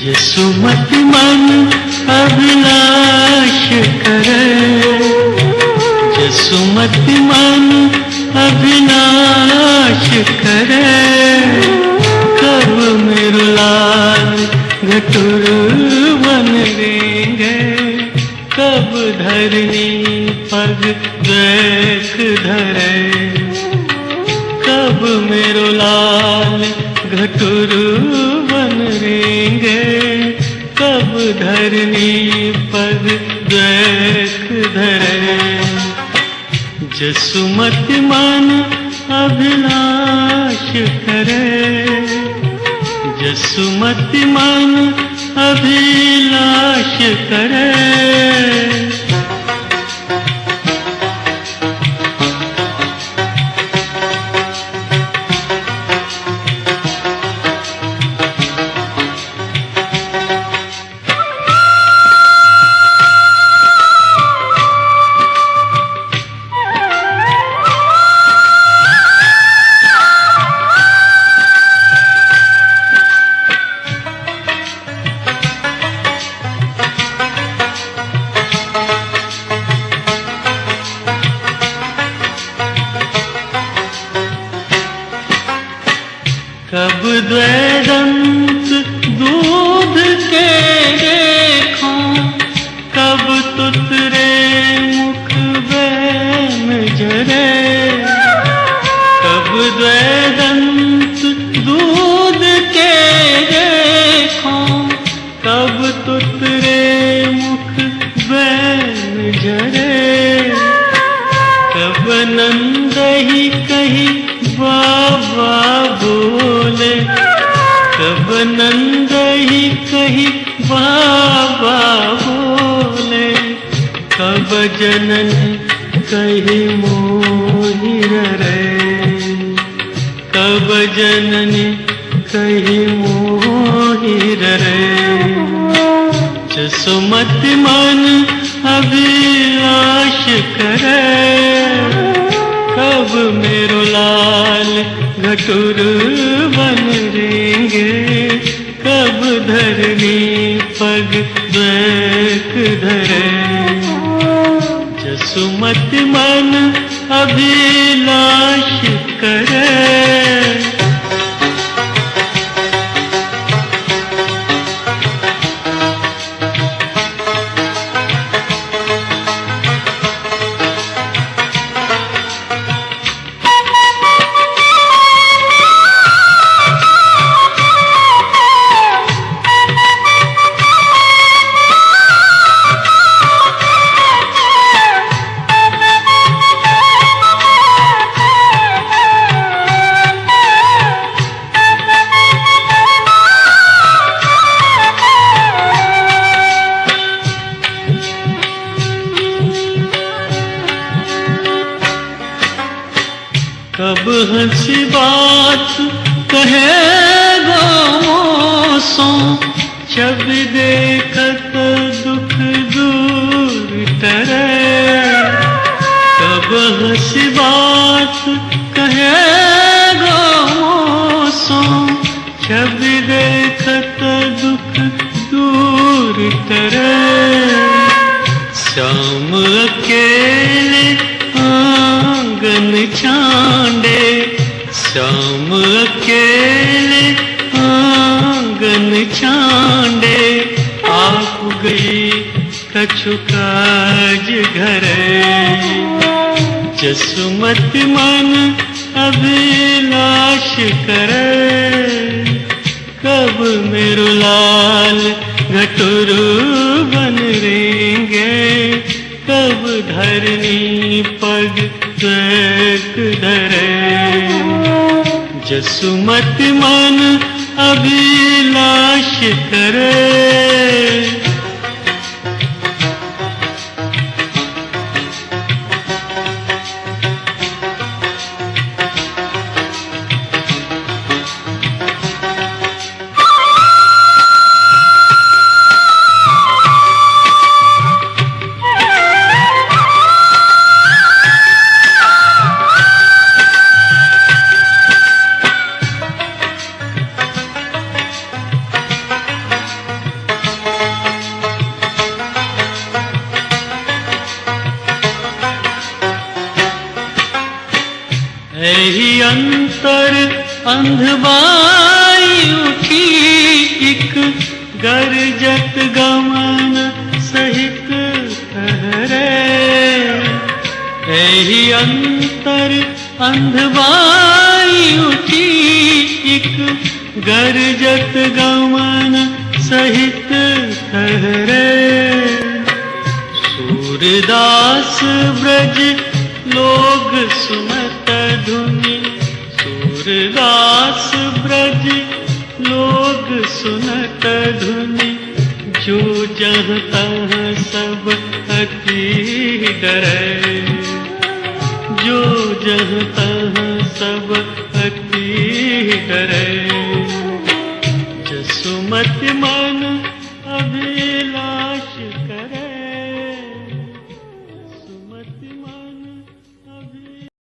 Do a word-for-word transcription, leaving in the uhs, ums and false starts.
जसुमति मन अभिलाष करे, जसुमति मन अभिलाष करे। कब मेरो लाल घटुर वन रेंगे, कब धरनी पग द्वैक धरे। कब मेरो लाल घटुर वन रेंगे, कब धरनी पग द्वैक धरे। जसुमति मन अभिलाष करे, जसुमति मन अभिलाष करे। कब द्वैदंत दूध के देखूं, कब तुतरे मुख बैन झरे। कब द्वैदंत दूध के देखूं, कब तुतरे मुख बैन झरे। कब नंद ही कही बाबा बोले, कब नंद ही कही बाबा बोले। कब जनन कही मोहि रे, कब जनन कही मोहि रे। जसुमति मन अभिलाष करे, कब मेरो लाल घटुर वन रेंगे, कब धरनी पग द्वैक धरे। जसुमति मन अभिलाष करे। कब हंसी बात कहे गो सो, जब देखत दुख दूर टरे। कब हंसी बात कहे गो सो, जब देखत दुख दूर टरे। श्याम अकेले आंगन छांडे, श्याम अकेले आंगन छांडे। आप गई कछु काज घरे, जसुमति मन अभिलाष करे। कब मेरो लाल घटुर वन रेंगे, कब धरनी पग द्वैक धरे। जसुमति मन अभिलाष करे। अंध बाई उठी एक गरजत गमन सहित ठहरे। एहि अंतर अंध बाई उठी एक गरजत गमन सहित ठहरे। सूरदास ब्रज लोग सुनत धुनि, सूरदास ब्रज लोग सुनत धुनि, जो जहाँ तहाँ सब अति डरे, जो जहाँ तहाँ सब अति डरे। जसुमति मन अभिलाष